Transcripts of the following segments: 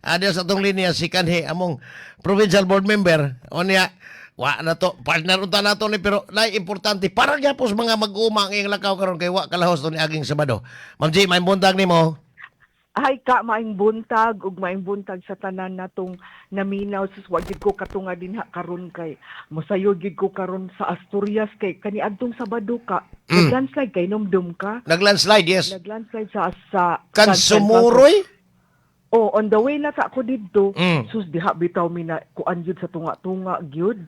Diya sa atong linya si kanhi among provincial board member. O niya, wa na to, partner unta nato ni, pero nay importante para gyapon sa mga mag-uma ang iyang lakaw karon kay wa kalahos to ni aging Sabado. Ma'am G, may buntag nimo. Ay ka, maayong buntag ug maayong buntag sa tanan natong naminaw. Sus, wa gid ko katunga dinha karon kay mosayo gid ko karon sa Asturias kay kaniadtong Sabado ka, naglandslide kay numdum ka. Naglandslide, yes. Naglandslide sa Kan San sumuroy? Oh, on the way na sa ako didto. Mm. Sus, diha bitaw mi na kuan gyud sa tunga-tunga gyud.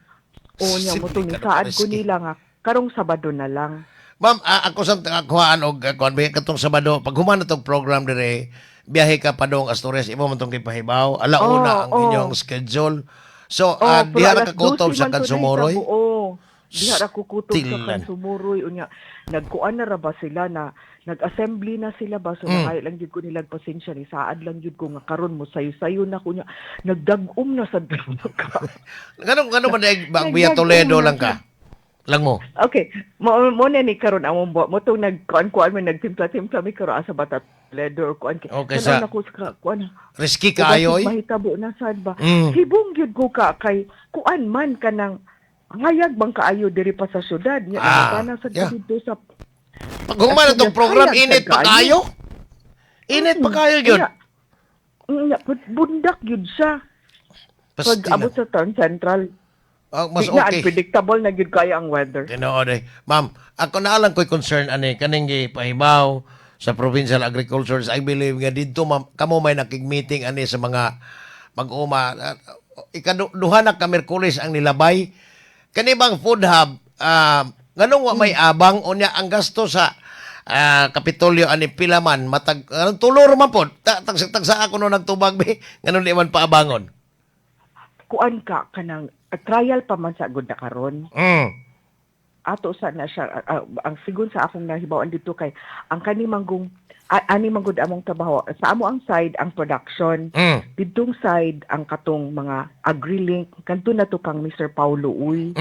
O nya mo to Simple ni ka na saad ko risky. Nila nga karong Sabado na lang. Ma'am, ako sa kuhaan og kuan ba katong Sabado pag human na tong program dire, biyahe ka padong Asturias, imo man tong gipahibaw alauna ang inyong schedule. So, Oh, pero diha ra alas ka kutob 12 sa man to Kansumuroy? day sa buo. Diha ra ko kutob sa Stilan. Kansumuroy. Unya nagkuan na ra ba sila na nag-assembly na sila ba, so nangayo lang gyud ko nilang pasensya ni saad lang gyud ko nga karon mo sayo-sayo na ko nya nagdag-um na sa ka. Ngano man ay ba, Via Nagdag-um Toledo na lang ka? Lang mo. Okay, mo na ni karon among buwa. Mo tong nagkuan-kuan mi, nagtimpla-timpla mi karon asa ba ta Toledo or kuan kay. Okay, Tan-aw na ko sa kuan. Risky kaayo Basig oy. mahitabo na sad ba. Mm. Hibong gyud ko ka kay kuan man kanang hayag bang kaayo diri pa sa syudad nya na sad dito sa Pag human na tong Asturias, program, hayag init sad pa kaayo. kaayo. Init pa kaayo gyud. Nya, bundak gyud siya. Pag Pasti abot sa town central, Ah, mas di na okay. unpredictable na gyud kaayo ang weather. Tinuod eh. Ma'am, ako na lang ko'y concern ani kaning gipahibaw sa Provincial Agriculture. I believe nga didto, ma'am, kamo may nakig-meeting ani sa mga mag-uma. Ikaduha na ka Miyerkules ang nilabay. Kani bang food hub, nganong wa may abang? Unya ang gasto sa Kapitolyo ani pila man matag anong tulo ra man pod ta, tagsa, tagsa ako no nagtubag be, nganong di man paabangon? Kuan ka kanang trial pa man sa gud na karon. Ato sa na siya ang sigon sa akong nahibaw-an dito kay ang kani manggong ani manggod among trabaho sa amo ang side ang production, didtong side ang katong mga agri-link kanto na to kang Mr. Paulo Uy.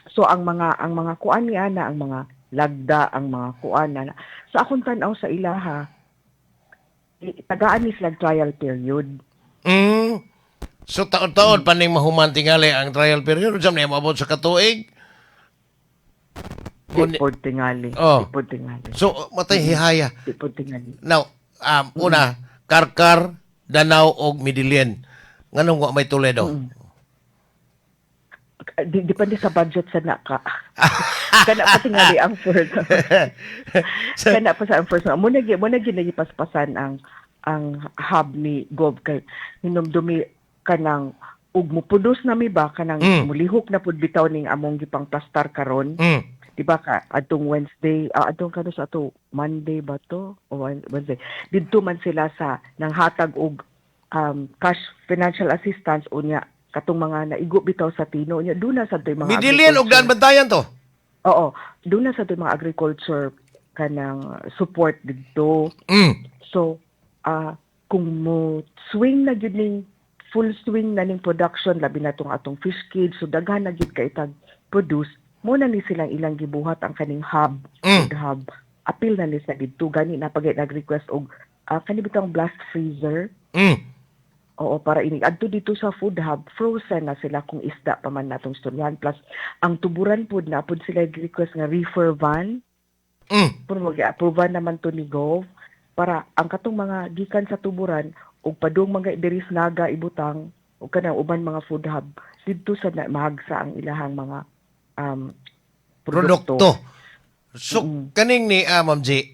So ang mga kuan ni ana, ang mga lagda, ang mga kuan na sa akong tan-aw sa ilaha, tagaan ni sila trial period. So taon-taon pa ning mahuman tingali ang trial period unsa man moabot sa katuig? Di pod tingali. Oh. Di pod tingali. So matay hihaya. Di pod tingali. Now, una, Carcar, Danao og Medellin. Nganong wa may Toledo? Depende sa budget sa naka. Kana pa tingali ang first. Kana pa sa ang first. Mo na gyud nagipaspasan ang hub ni Gov kay hinumdumi kanang ug mupudos na mi ba kanang mulihok na pud bitaw ning among gipang plastar karon. Di ba ka adtong Wednesday, adtong kano sa ato Monday ba to o Wednesday, didto man sila sa nanghatag og cash financial assistance unya katong mga naigo bitaw sa Tino unya doon na sa to'y mga Medellin og agriculture. Daan Bantayan to. Oo, doon na sa to'y mga agriculture kanang support didto. So kung mo swing na gyud ning full swing na ning production, labi na tong atong fish cage, so daghan na gyud kay tag produce mo na ni silang ilang gibuhat ang kaning hub, food hub, apil na ni sa didto. Gani na pag nag-request og kani bitang blast freezer. Oo, para ini adto dito sa food hub, frozen na sila kung isda pa man natong istoryahan. Plus ang tuburan pod na pod sila request nga reefer van. Pero mag-approve naman to ni Gov para ang katong mga gikan sa tuburan ug padung mga diri sa Naga ibutang ug kanang uban mga food hub didto sa na, mahagsa ang ilahang mga produkto. Produkto. So kaning ni Ma'am G,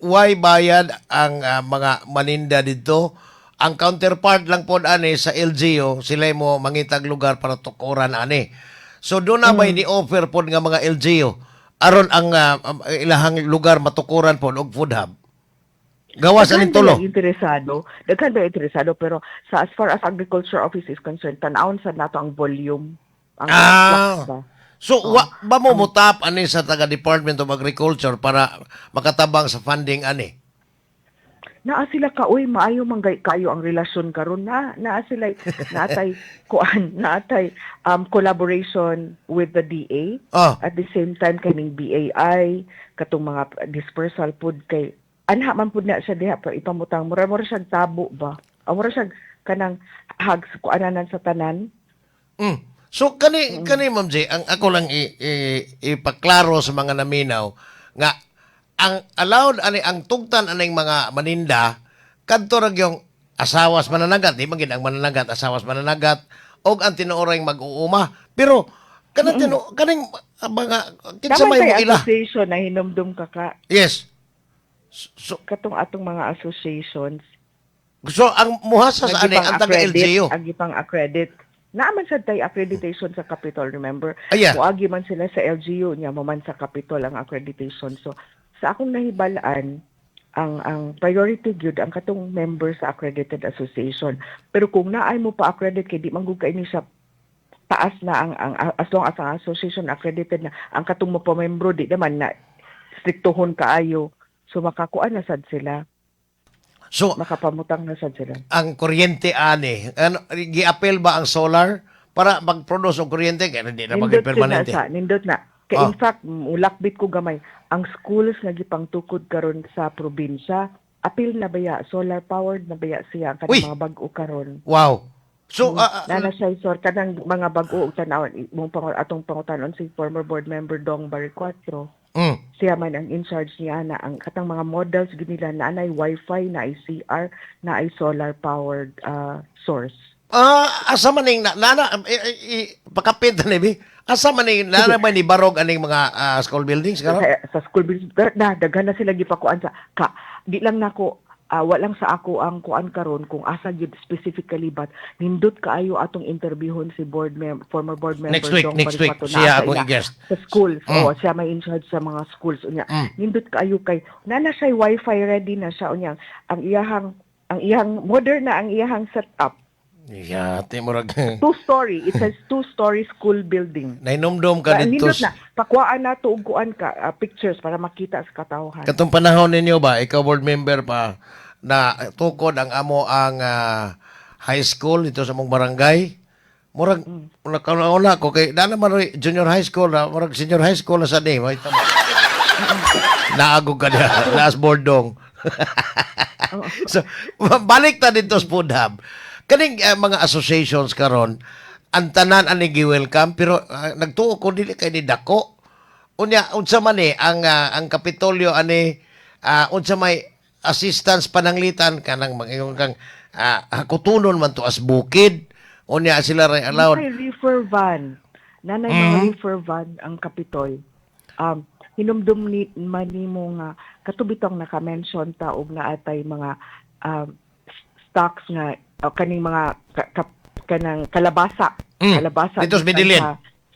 why bayad ang mga maninda dito? Ang counterpart lang pod ani sa LGU, sila mo mangitag lugar para tukuran ani. So doon na may ni-offer pod nga mga LGU aron ang ilahang lugar matukuran pod og food hub? Gawas aning Daghan tulo. ba interesado? Daghan ba interesado, pero sa as far as agriculture office is concerned, tan-awon sa nato ang volume, ang flux ba. So wa ba mo mutap ani sa taga Department of Agriculture para makatabang sa funding ani? Naa sila ka uy, maayo man kayo ang relasyon karon na naa sila naatay kuan, naatay collaboration with the DA. At the same time kaning BAI katong mga dispersal pod kay anha man pud na siya diha pero ipamutang mura mura siya tabo ba. Mura siya kanang hags kuananan sa tanan. So kani kani, Ma'am J, ang ako lang ipaklaro sa mga naminaw nga ang allowed ani, ang tugtan aning mga maninda, kadto ra gyung asawas mananagat, di man gid ang mananagat, asawas mananagat og ang tinuoray mag-uuma. Pero kanang kaning mga kinsa Naman may kay mo ila. Association na hinumdum ka ka Yes. So, katong atong mga associations so ang muhasa sa ani ang taga accredit, LGU. Ang gipang accredit. Naaman sad tay accreditation sa Capitol, remember? Ah, yeah. Muagi man sila sa LGU nya mo man sa Capitol ang accreditation. So sa akong nahibalaan, ang priority gyud ang katong member sa accredited association. Pero kung naay mo pa accredit kay di man gud kay ni siya taas na ang as long as ang association accredited na, ang katong mo pa membro di naman na striktohon kaayo. So makakuan na sad sila, So makapamutang na sad sila. Ang kuryente ani, ano, gi-appeal ba ang solar para mag-produce og kuryente kaya hindi na maging Nindot yun na permanente? sa, nindot na. Kay in fact, mulakbit ko gamay, ang schools nga gipangtukod karon sa probinsya, apil na baya, solar powered na baya siya ang Uy! kanang mga bag-o karon. Wow. So Nana siya sor kanang mga bag-o og tan-awon mong atong pangutanon si former board member Dong Baricuatro. Siya man ang in charge niya na ang katang mga models gid nila na anay wifi, na CR, na ay solar powered source. Asa man ning na, nana pakapit na ni bi? Asa man ning nana ba ni barog aning mga school buildings karon? Sa school buildings na daghan na sila gipakuan sa ka di lang nako walang sa ako ang kuan karon kung asa gyud specifically, but nindot kaayo atong interviewon si board former board member Next week, Dong next week, Baricuatro na siya asa akong ila i-guest. sa schools. Oo, siya may in charge sa mga schools unya. Nindot kaayo kay na siya wifi ready na siya unya, ang iyang modern na ang iyahang setup. Yate murag Two story, it says two story school building. Nahinumdom ka dito. Nindot na pakuaan na to og kuan ka pictures para makita sa katawhan. Katong panahon ninyo ba, ikaw board member pa, na tukod ang amo ang high school dito sa mong barangay. Murag una ko kay na naman roy junior high school na, murag senior high school na sa ni. May tama. Naagog ka niya, naas bordong. So, balik ta dito sa food hub. Kaning mga associations karon, ang tanan ani gi-welcome pero nagtuo ko dili kay ni dako. Unya unsa man ni ang Kapitolyo ani, unsa may assistance pananglitan kanang mangingon kang hakutunon man to as bukid, unya sila ray allowed? May reefer van. Nanay mga reefer van ang Kapitol. Hinumdum ni manimo nga katubitong naka-mention ta og naatay mga stocks nga kaning mga kanang kalabasa. Kalabasa Dito sa gikan Medellin.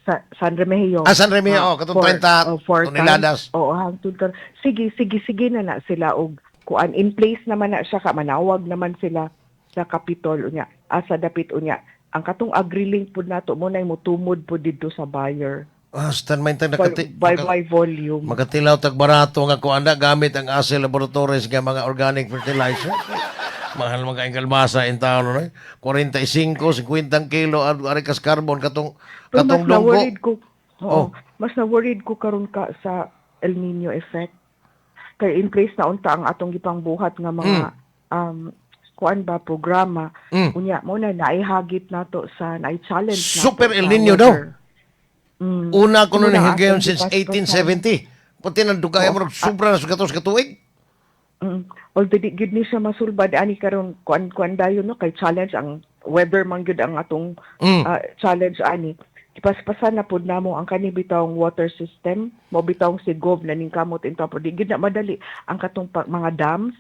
sa San Remigio. Ah, San Remigio, oh, katong 30 oh, four toneladas. tons. Oo, hangtod karon. Sige, sige, sige na na sila og kuan in place naman na siya ka manawag naman sila sa Capitol unya asa dapit unya ang katong agri-link pud nato mo nay motumod pud didto sa buyer Stan may tag by, nakati, by volume. Makatilaw tag barato nga kuan na gamit ang ASE Laboratories nga mga organic fertilizer. Mahal mga kalbasa in taon no? 45, 50 kilo ang arikas carbon katong Pero katong mas dunggo. na-worried ko, oo, Oh. mas na-worried ko karon ka sa El Nino effect. Kay in place na unta ang atong gipangbuhat nga mga kuan ba programa. Unya mo na naihagit nato sa nai-challenge nato Super sa El Nino daw. weather. Una ko Muna nun higayon atong since gipaspasan. 1870. Pati nang dugay mo sobra na sa katos katuig. Although di gyud ni siya masulbad ani karon kuan kuan dayon no kay challenge ang weather man gyud ang atong challenge ani. Ipaspasan na pud namo ang kani bitawng water system, mo bitawng si Gov na ning kamot into pero di gyud na madali ang katong mga dams.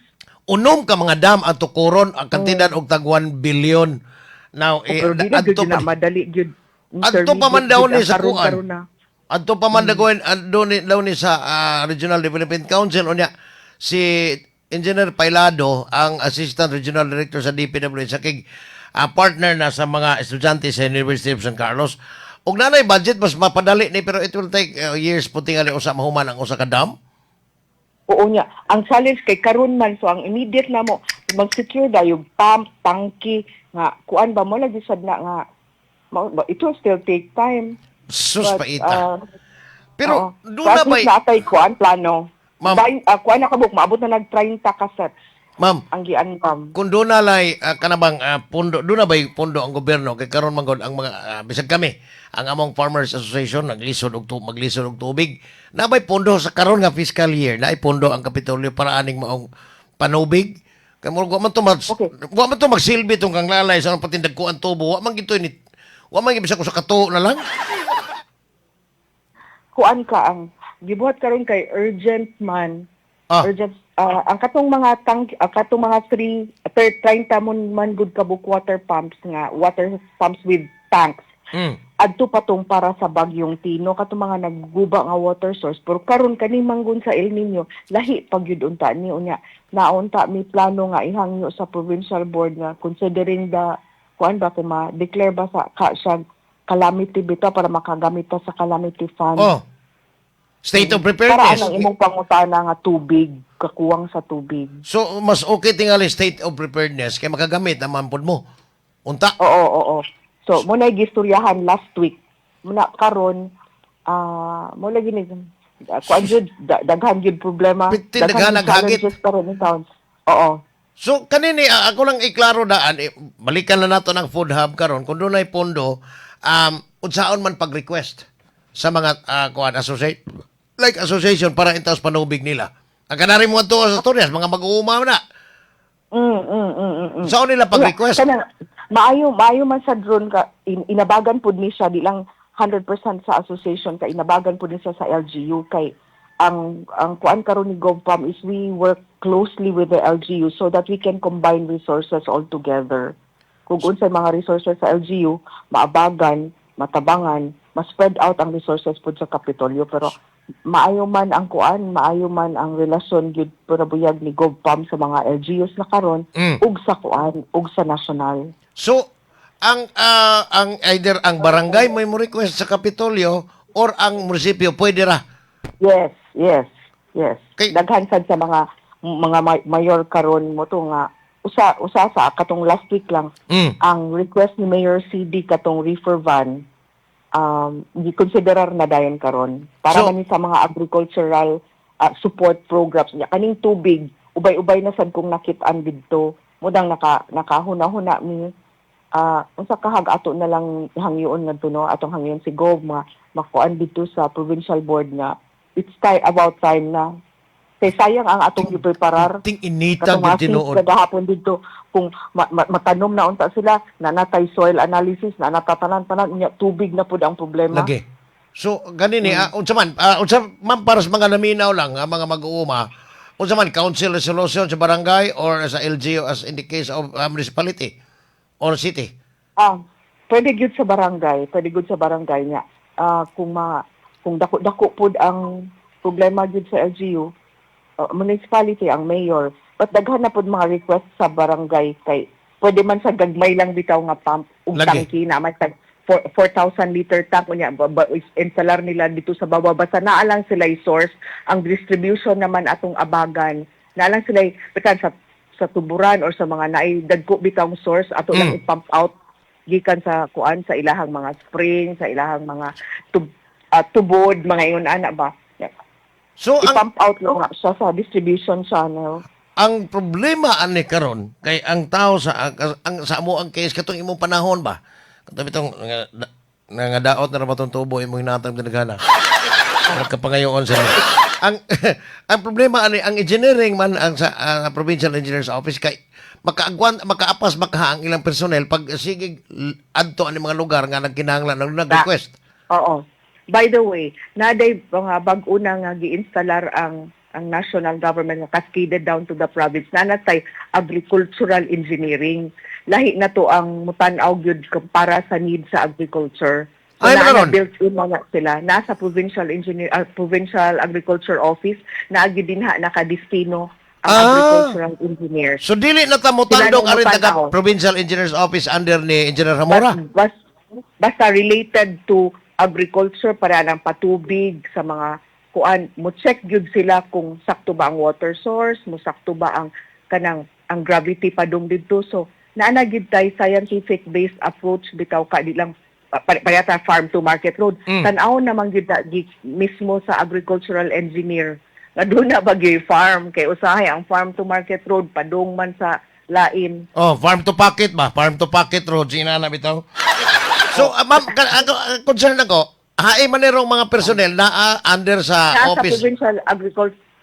Unom ka mga dam ang tukuron ang kantidad og tag 1 billion. Now, eh, Pero di na gyud adto na pa, madali gyud. adto pa man daw Intermediate ni gyud sa ang kuan. karon-karon na. Adto pa man dagoen adto ni daw ni sa Regional Development Council unya si Engineer Pailado ang Assistant Regional Director sa DPWH sa kig partner na sa mga estudyante sa University of San Carlos. Og nanay budget mas mapadali ni pero it will take years po tingali usa mahuman ang usa ka dam. Oo niya. Ang challenge kay karon man, so ang immediate na mo mag-secure dayo pump, tangki nga kuan ba mo lagi sad na nga it will still take time. Sus But, paita. Pero oo. doon So, na at least ba'y naatay kuan plano. Ma'am. Bay, kuan na kabuk maabot na nag 30 ka sets. Ma'am, Ang giandam. Kung doon na lay kanabang pondo, doon na ba'y pondo ang gobyerno kay karon man gud ang mga bisag kami, ang among Farmers Association naglisod og tubig. Na ba'y pondo sa karon nga fiscal year, naay pondo ang Kapitolyo para aning maong panubig? Kay murag wa man to magsilbi tong kang lalay sa patindag ko ang tubo, wa man gito ni wa man gibisa ko sa katuo na lang. Kuan ka, ang gibuhat karon kay urgent man. Urgent ang katong mga tank, katong mga 3 30 mon man gud kabuk water pumps nga water pumps with tanks. Adto pa tong para sa bagyong Tino, katong mga nagguba nga water source, pero karon kani manggun sa El Nino, lahi pag yun unta ni. Unya naunta mi plano nga ihangyo sa provincial board nga considering the kuan ba, kung ma-declare ba sa ka siya calamity bitaw para makagamit ta sa calamity fund. Oh. State of Para preparedness. anang imong pangutana nga tubig, kakuwang sa tubig. So mas okay tingali state of preparedness kay makagamit naman pud mo. Unta. Oo. So, mo na gistoryahan last week. Muna karon mo lagi ni kuan jud, daghan jud problema. Piti, daghan jud ang hagit. challenges karon in town. Oo. So kanini ako lang iklaro daan eh, balikan na nato ng food hub karon kung dunay pondo, unsaon man pag-request sa mga kuan associate like association para intaws panubig nila. Ang kanari mo ato sa Asturias, mga mag-uuma na. Unsaon nila pag-request? Kanang, maayo man sa drone ka inabagan pud ni siya, di lang 100% sa association, kay inabagan pud ni siya sa LGU, kay ang kuan karon ni GovPam is we work closely with the LGU so that we can combine resources all together. Kung unsay mga resources sa LGU, maabagan, matabangan, ma-spread out ang resources pud sa Kapitolyo. Pero maayo man ang kuan, maayo man ang relasyon gyud pero buyag ni GovPam sa mga LGUs na karon ug sa kuan, ug sa national. So ang either ang barangay may mo request sa Kapitolyo or ang munisipyo pwede ra. Yes. Daghan sad sa mga mayor karon mo to nga usa usa sa katong last week lang, ang request ni Mayor CD katong reefer van, gikonsiderar na dayon karon para man ni sa mga agricultural support programs niya. Kaning tubig, ubay-ubay na sad kong nakit-an didto mudang nakahuna-huna mi, unsa kahag ato na lang hangyoon ngadto, no, atong hangyoon si Gov ma makuan dito sa provincial board nga it's time, about time na, kay sayang ang atong gipreparar. Ting inita Katong gyud mga seeds tinuod. Kagahapon dito, kung matanom na unta sila, na natay soil analysis, na natatanan-tanan, unya tubig na pud ang problema. Lagi. So ganini unsa man para sa mga naminaw lang, ang mga mag-uuma, unsa man, council resolution sa barangay or sa LGU as in the case of municipality or city? Ah, pwede gyud sa barangay, pwede gyud sa barangay nga. Kung dako-dako pud ang problema gyud sa LGU, municipality, ang mayor. But daghan na pud mga request sa barangay kay pwede man sa gagmay lang bitaw nga pump ug tangki na may tag 4,000 liter tank, unya instalar nila dito sa baba, basta naa lang sila source. Ang distribution naman atong abagan, naa lang sila bitan sa tuburan or sa mga naay dagko bitawng source, ato lang i-pump out gikan sa kuan, sa ilahang mga spring, sa ilahang mga tubod, mga ingon ana ba. So ang I-pump out lang nga siya sa distribution channel. Ang problema ani karon kay ang tao sa ang sa amo ang case katong imong panahon ba, katong itong nga, nga daot na ra ba tong tubo imong hinatag dinagana kapangayoon sa ang problema ani, ang engineering man ang sa provincial engineers office, kay makaagwan, makaapas makaha ang ilang personnel pag sige adto ani mga lugar nga nagkinahanglan ng nag-request. Oo. By the way, naday mga bag-o na nga giinstalar ang national government nga cascaded down to the province na natay agricultural engineering. Lahi na to ang mutan-aw gyud para sa need sa agriculture. So, Ay, naa na meron. built in na sila. Nasa provincial engineer provincial agriculture office na gyud dinha nakadestino ang agricultural engineers. So dili na ta motandog Sila arin taga nang motanaw. provincial engineers office under ni Engineer Ramora. Basta related to agriculture, para ng patubig sa mga kuan, mo check gyud sila kung sakto ba ang water source, mo sakto ba ang kanang ang gravity padung didto. So naa na gyud tay scientific based approach bitaw ka, di lang parehata farm to market road. Tan-aw naman gyud mismo sa agricultural engineer. Nga doon na bagay farm kay usahay ang farm to market road padung man sa lain. Oh, farm to pocket ba? Farm to pocket road, sina na bitaw. So, ma'am, ako, concern ako, hain man nirong mga personnel na under sa Naa sa office. Provincial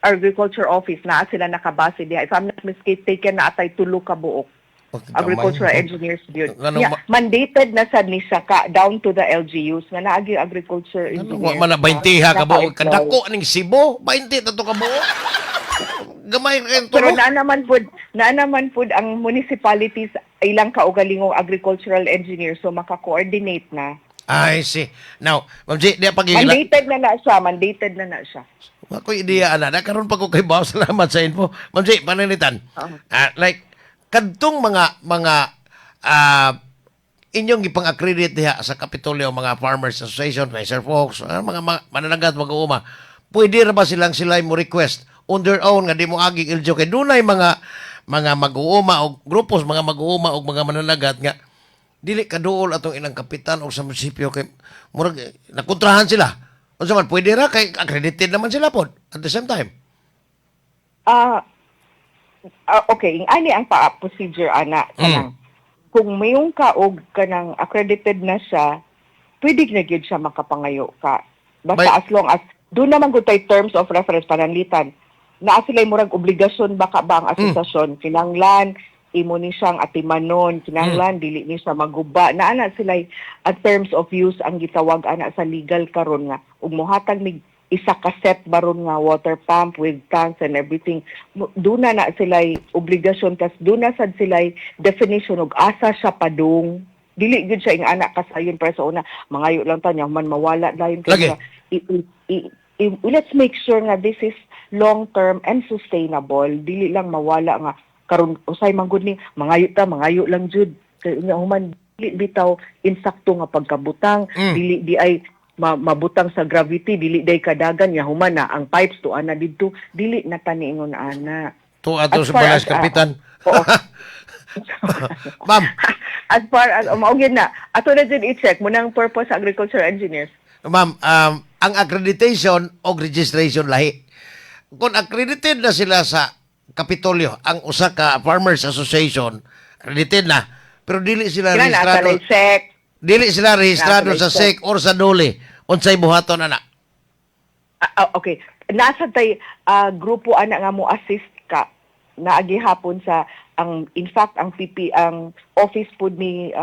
Agriculture Office naa sila nakabase diha. If I'm not mistaken, naa tay tulo ka buok. Oh, gamay. Agricultural engineers gyud. Ngano Yeah, mandated na sad ni siya ka down to the LGUs nga naagi agriculture Ano, engineers. wa man na 20 ha ka buok. Naka-employ. Kadako aning Cebu, 20 ta to ka buok. Gamay kay Pero tulo. naa naman pud ang municipalities ilang kaugalingong agricultural engineer, so maka-coordinate na. I see. Now, Ma'am G, di pag Mandated na na siya, mandated na na siya. Wa ko'y ideya ana. Nakaroon pa ko kay Bao. Salamat sa info. Ma'am G, pananglitan. Oo. Ah, like kadtong mga inyong gipang-accredit diha sa Kapitolyo, mga Farmers Association, Fisher Folks, mga mananagat, mag-uuma. Pwede ra ba silang sila mo request on their own nga di mo agi LGU kay dunay mga mag-uuma o grupos mga mag-uuma og mga mananagat nga dili kaduol atong ilang kapitan o sa munisipyo kay murag nakontrahan sila? Unsa man, pwede ra kay accredited naman sila pod at the same time? Ah, okay, ani ang pa procedure ana, kanang kung mayong ka og kanang accredited na siya, pwede na gyud siya makapangayo ka. Basta as long as doon naman gud tay terms of reference, pananglitan. Naa sila murag obligasyon baka ba ang asosasyon, kinanglan imo ni siyang atimanon, kinanglan dili ni siya maguba. Naa na sila at terms of use ang gitawag ana sa legal karon nga ug mohatag mig isa ka set baron nga water pump with tanks and everything, doon na na sila obligasyon, tas doon na sad sila definition og asa siya padung. Dili gyud siya ing anak kasayon pero sa una mangayo lang ta niya man mawala dayon kay let's make sure nga this is long term and sustainable, dili lang mawala nga karon usay man gud ni mangayo ta, mangayo lang jud kay unya human dili bitaw insakto nga pagkabutang, dili di ay mabutang sa gravity, dili day kadagan nya human na ang pipes to ana didto, dili na ta niingon ana. To ato As sa far balas as, kapitan. Oo. Ma'am, As far as mao gyud na ato na jud i-check mo nang purpose sa agriculture engineers. Ma'am, ang accreditation o registration lahi. Kung accredited na sila sa Kapitolyo, ang usa ka Farmers Association, accredited na, pero dili sila Kailangan nasa rehistrado, check. Dili sila rehistrado Nasa sa SEC or sa DOLE. Unsay buhaton ana? Ah, okay. Nasa tay grupo ana nga mo assist ka naagi hapon sa ang, in fact, ang PP, ang office pod ni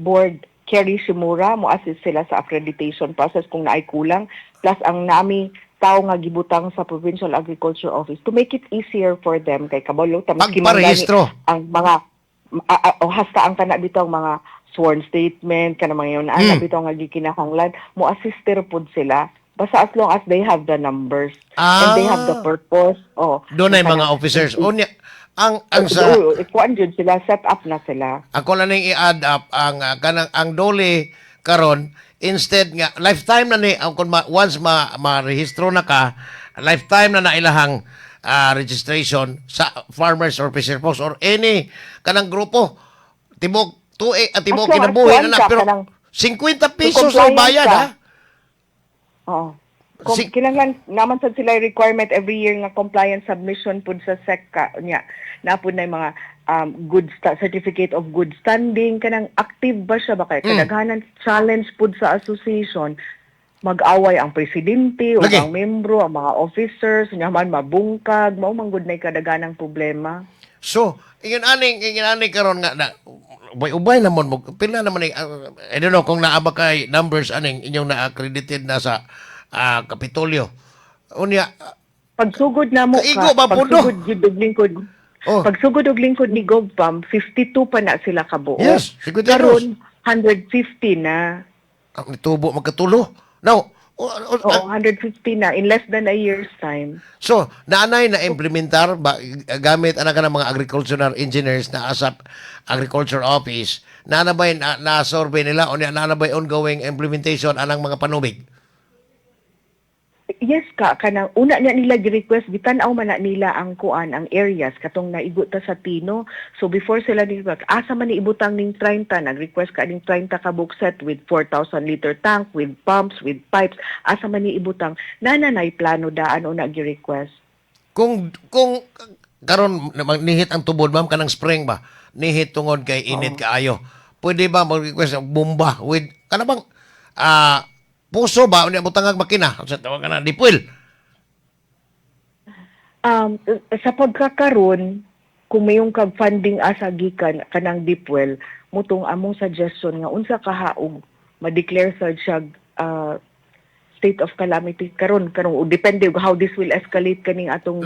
board Kerry Shimura, mo assist sila sa accreditation process kung naay kulang, plus ang nami tao nga gibutang sa Provincial Agriculture Office to make it easier for them kay kabalo ta maski man gani Pagparehistro. Ang mga o hasta ang kana bitaw mga sworn statement kana mga yun ana bitaw nga gikinahanglan, mo assister pod sila basta as long as they have the numbers and they have the purpose, oh. Doon ay mga officers. Unya, ang sa Oo, ikuan jud sila, set up na sila. Ako lang ning i-add up ang kanang ang DOLE karon, instead nga lifetime na ni ang kung once ma marehistro na ka, lifetime na na ilahang registration sa farmers or fisher folks or any kanang grupo, tibok tuig at tibok As long as kinabuhi na kuwan na ka, pero 50 pesos ang compliant bayad ka. ha. Oo. Kung kinahanglan naman sad sila requirement every year nga compliance submission pud sa SEC ka nya na pud na yung mga good certificate of good standing, kanang active ba siya ba kay kadaghanan challenge pud sa association, mag-away ang presidente o ang membro, ang mga officers nya man mabungkag, mao man gud nay kadaghanang problema. So, ingon aning karon nga na ubay-ubay naman mo pila naman ni I don't know kung naa ba kay numbers aning inyong na-accredited na sa Kapitolyo. Unya, Pagsugod na mo Kaigo ka, ba po, no? pagsugod gyud og lingkod. Pagsugod og lingkod ni GovPam, 52 pa na sila kabuo. Yes, 52. Karon 150 na. Ang nitubo magkatulo. Now, Oo, 150 na in less than a year's time. So, naanay na implementar ba gamit ana ka ng mga agricultural engineers na ASAP Agriculture Office, naana ba na, na survey nila o naana ba ongoing implementation anang mga panubig? Yes ka, kanang una niya nila gi-request, gitan-aw man na nila ang kuan, ang areas katong naigo ta sa Tino. So before sila ni asa man ni ibutang ning 30, nag-request ka ning 30 ka book set with 4,000 liter tank, with pumps, with pipes, asa man ni ibutang, nana nay plano daan una gi-request. Kung karon nihit ang tubod, ma'am, kanang spring ba, nihit tungod kay init kaayo. Pwede ba mag-request og bomba with kana bang puso ba unya butangag makina sa tawag kana deep well? Sa pagkakaron, kung mayong kag funding asa gikan kanang deep well, mutong among suggestion nga unsa kahaog ma-declare sa siya state of calamity karon karon o depende how this will escalate kaning atong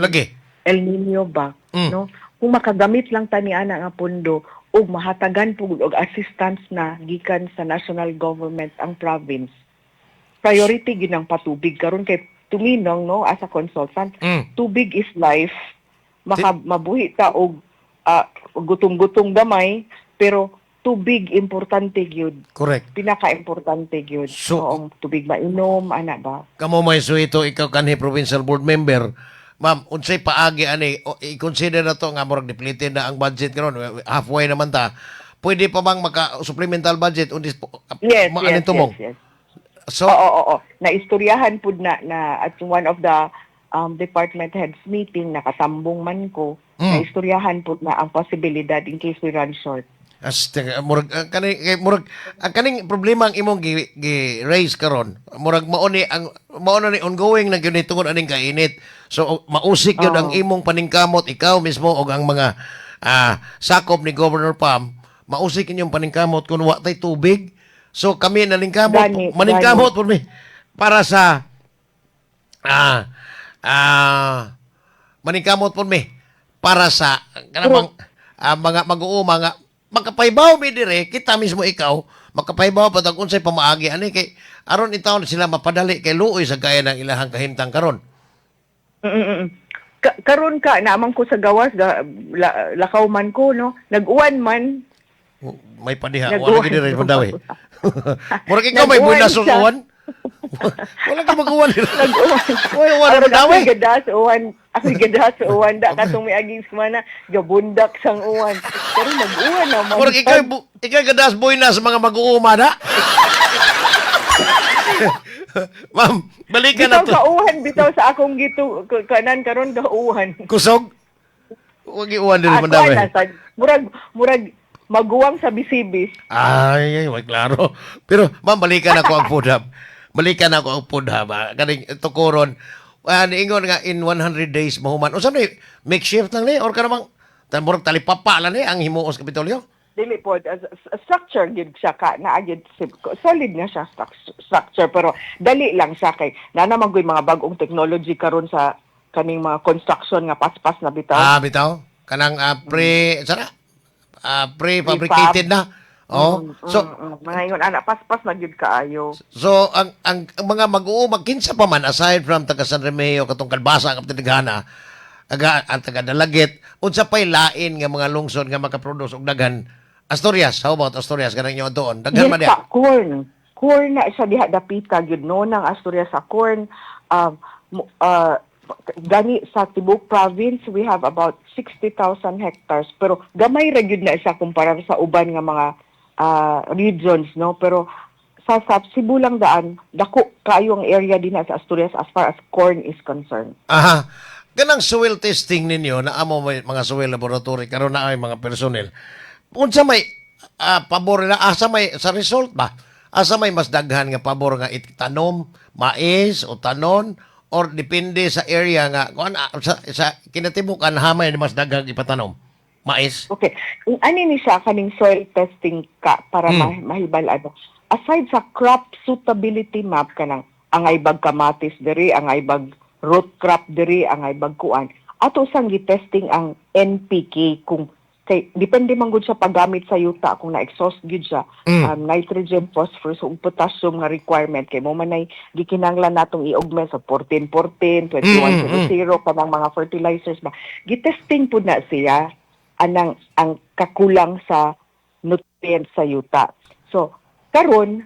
El Nino ba, no? Kung makagamit lang tani ana nga pondo ug mahatagan pud og assistance na gikan sa national government ang province, priority gyud ang patubig karon kay tuminong, no, as a consultant, tubig is life. Maka mabuhi ta og gutom-gutom gamay, pero tubig importante gyud. Pinaka-importante gyud. So- Oo, tubig mainom ana ba. Kamo may suito, ikaw kanhi provincial board member. Ma'am, unsay paagi ani i-consider na to nga murag depleted na ang budget karon, halfway naman ta. Pwede pa bang maka supplemental budget undis Yes. maanin Yes. tumong? Yes. So Oo. Naistoryahan pud na na at one of the department heads meeting, nakatambong man ko. Naistoryahan pud na ang posibilidad in case we run short. As murag kani kay murag ang kaning problema ang imong gi raise karon, murag mao na ni ongoing na gyud ni tungod aning kainit. So mausik gyud ang imong paningkamot, ikaw mismo og ang mga sakop ni Governor Pam, mausik inyong paningkamot kung wa tay tubig. So kami naningkamot Gani, maningkamot pud mi para sa maningkamot pud mi para sa kanang mga mag-uuma nga makapahibaw mi dire, kita mismo, ikaw makapahibaw pa tag unsay pamaagi ani kay aron intawon sila mapadali kay luoy sa kaya ng ilahang kahimtang karon. Karon ka naman ko sa gawas ga, lakaw man ko, no, nag-uwan man. May padiha wala Nag-uwan. gid dire Mandawi. Murag ikaw may Nag-uwan buenas siya. uwan, wala ka mag-uwan. Nag-uwan. Uy, uwan na Aron Mandawi. ako'y gadas uwan, ako'y gadas uwan da katong miaging semana gabundak sang uwan. Pero nag-uwan naman. Murag ikaw gadas buenas sa mga mag-uuma na. Ma'am, balikan na Bitaw to. kauhan bitaw sa akong gitu kanan karon gauhan. Kusog. Wag iuwan diri Ako Mandawi. na sa murag maguwang sa bisibis. Ay, ay, way klaro. Pero ma'am, balikan ako ang food hub. Balikan ako ang food hub. Kaning tukuron. Niingon nga in 100 days mahuman. Unsa ni makeshift lang ni or kanang murag talipapa lang ni ang himuon sa Kapitolyo? Dili po as, structure gyud siya ka naa gyud solid na siya structure, pero dali lang siya kay na naman gyud mga bag-ong technology karon sa kaning mga construction nga paspas na bitaw. Ah, bitaw. Kanang pre sana prefabricated na. Oh. So Mga ingon ana, paspas na gyud kaayo. So ang mga mag-uuma, kinsa pa man aside from taga San Remigio, katong Kalbasa, ang Kaptinagana, aga ang taga Dalaguete, unsa pay lain nga mga lungsod nga makaproduce og daghan? Asturias, how about Asturias, kanang inyo doon? Daghan Yes man diha. ka, corn. Corn na siya diha dapita gyud, no, nang Asturias sa corn. Gani sa tibuok province we have about 60,000 hectares, pero gamay ra gyud na siya kumpara sa uban nga mga regions, no, pero sa Cebu lang daan dako kaayo ang area din sa Asturias as far as corn is concerned. Aha. Kanang soil testing ninyo na amo may mga soil laboratory karon na ay mga personnel. Unsa may pabor na asa may sa result ba? Asa may mas daghan nga pabor nga itanom, mais o tanon, or depende sa area nga kuan sa kinatibukan hamay ni mas daghang ipatanom? Mais. Okay. Ang ani ni siya kaning soil testing ka para mahibal ano. Aside sa crop suitability map, kanang angay bag kamatis diri, angay bag root crop diri, angay bag kuan. Ato sang gi-testing ang NPK kung kay depende man gud sa paggamit sa yuta kung na-exhaust gyud siya nitrogen, phosphorus ug potassium nga requirement kay mo man ay gikinahanglan natong i-augment sa 14 14, 21 0 kanang mga fertilizers ba. Gi-testing pud na siya anang ang kakulang sa nutrients sa yuta. So karon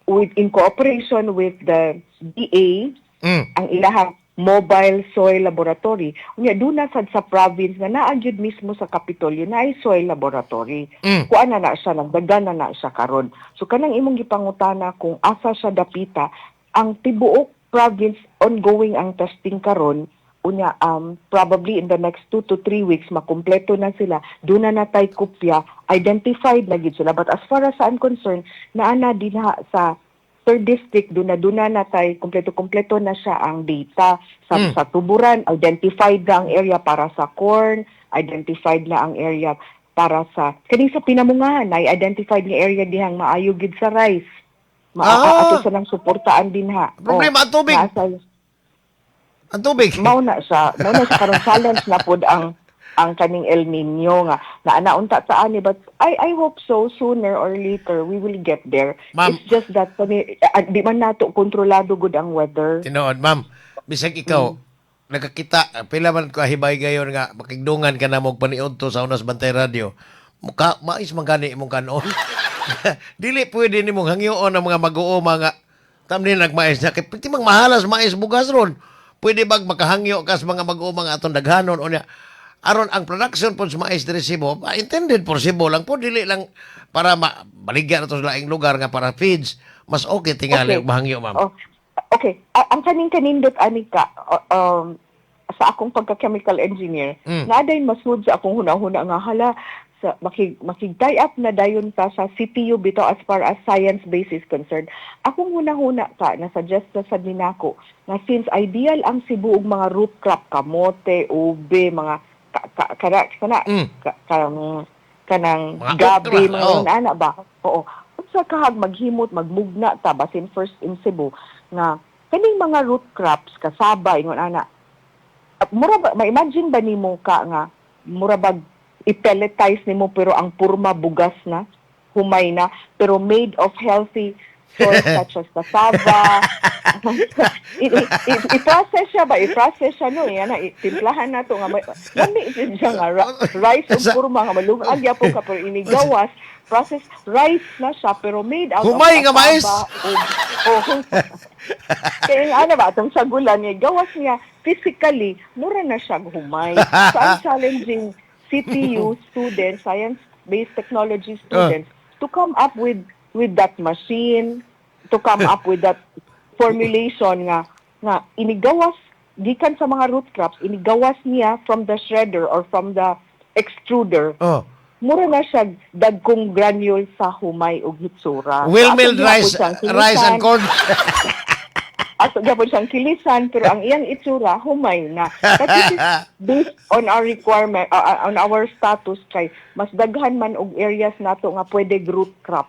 with in cooperation with the DA Ang ilahang mobile soil laboratory. Unya duna sad sa province nga naa gyud mismo sa Kapitolyo na ay soil laboratory. Kuan na na siya, nagdagan na na siya karon. So kanang imong gipangutana kung asa siya dapita, ang tibuok province ongoing ang testing karon. Unya probably in the next 2 to 3 weeks makumpleto na sila. Duna na tay kopya, identified na gid sila. But as far as I'm concerned, naa na dinha sa third district, duna na tay kompleto-kompleto na siya ang data sa sa Tuburan. Identified na ang area para sa corn, identified na ang area para sa kaning sa Pinamungahan, na identified nga area dihang maayo gid sa rice. Ato sa nang suportaan din ha. Problema ang tubig. Ang tubig. Mao na siya karon, challenge na pod ang kaning El Nino nga na naunta ta ani, but I hope so, sooner or later we will get there. Ma'am. It's just that kani, di man nato kontrolado gud ang weather. Tinuod, ma'am. Bisag ikaw, nakakita, pila man ko ahibay gayon nga, makigdungan ka na mo paniudto sa unas Bantay Radio. Muka, mais man gani imong kanon. Dili pwede nimong hangyoon ang mga mag-uuma nga tamni nagmais na kay pwede mang mahalas mais bugas ron. Pwede bag makahangyo ka sa mga mag-uuma nga atong daghanon unya aron ang production po sa mais diri Cebu, intended for Cebu lang po, dili lang para mabaligya na to sa laing lugar nga para feeds. Mas okay tingali og mahangyo, ma'am. Oh, okay. Ang kaning kanindot ani ka, sa akong pagka-chemical engineer, naa day masud sa akong hunahuna nga hala sa makig tie up na dayon ta sa CPU bitaw as far as science base is concerned. Akong hunahuna ka na suggest na sad ni nako nga since ideal ang Cebu og mga root crop, kamote, ube, mga ka, ka, kana, kana, kanang Mga gabi, okra, mga ana ba? Oo. Unsa kahag maghimot, magmugna ta basin first in Cebu nga kaning mga root crops, kasaba, ingon ana. Mura ba, ma-imagine ba nimo ka nga mura bag i-pelletize nimo pero ang purma bugas na, humay na, pero made of healthy source such as cassava? I-process siya ba? I-process siya, no? Yan na, timplahan na to nga. Lami siya nga rice ug purma nga malungag gyapon ka, pero inigawas, process rice na siya pero made out Humay of nga mais. cassava oh, kaya nga ano ba, atong sagulan niya, gawas niya, physically, mura na siya humay. So, I'm challenging CPU students, science-based technology students, to come up with that machine, to come up with that formulation nga inigawas gikan sa mga root crops, inigawas niya from the shredder or from the extruder, mura na siya dagkong granule sa humay og hitsura. Well So, ato milled gyapon rice, siyang rice and kilisan. corn. Ato gyapon siyang kilisan pero ang iyang itsura humay na. But this is based on our requirement, on our status kay mas daghan man og areas nato nga pwede root crop.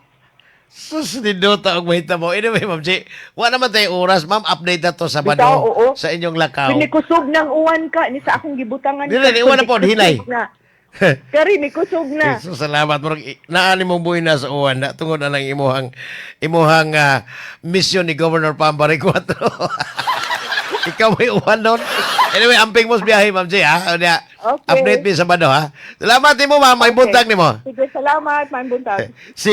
Sus, nindota og mahitabo. Anyway, Ma'am G, wa naman tayo oras. Ma'am, update na to sa Bitaw, oo. sa inyong lakaw. Pinikusog ng uwan ka ni sa akong gibutangan. Dili, ni uwan na po, hinay. Na. Kari nikusog na. So, salamat. Murag, naani mong buhay na sa uwan na tungod na lang imuhang mission ni Governor Pam Baricuatro. Ikaw may uwan doon. Anyway, amping mo sa biyahe, Ma'am G, ha? Unya, Okay. update mi sa Sabado, ha? Salamat nimo, ma'am. May buntag nimo. Sige, salamat, may buntag. Si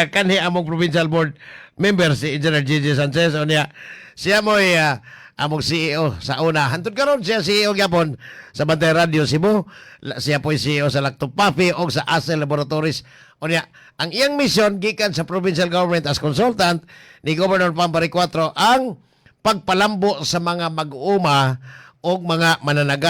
kanhi among provincial board member, si Engineer Gigi Sanchez. Unya siya mo'y among CEO sa una. Hantod karon siya CEO gyapon sa Bantay Radio Cebu. Siya po'y CEO sa Lacto Puffy o sa Asel Laboratories. Unya ang iyang mission gikan sa provincial government as consultant ni Governor Pam Baricuatro ang pagpalambo sa mga mag-uuma o mga mananagat.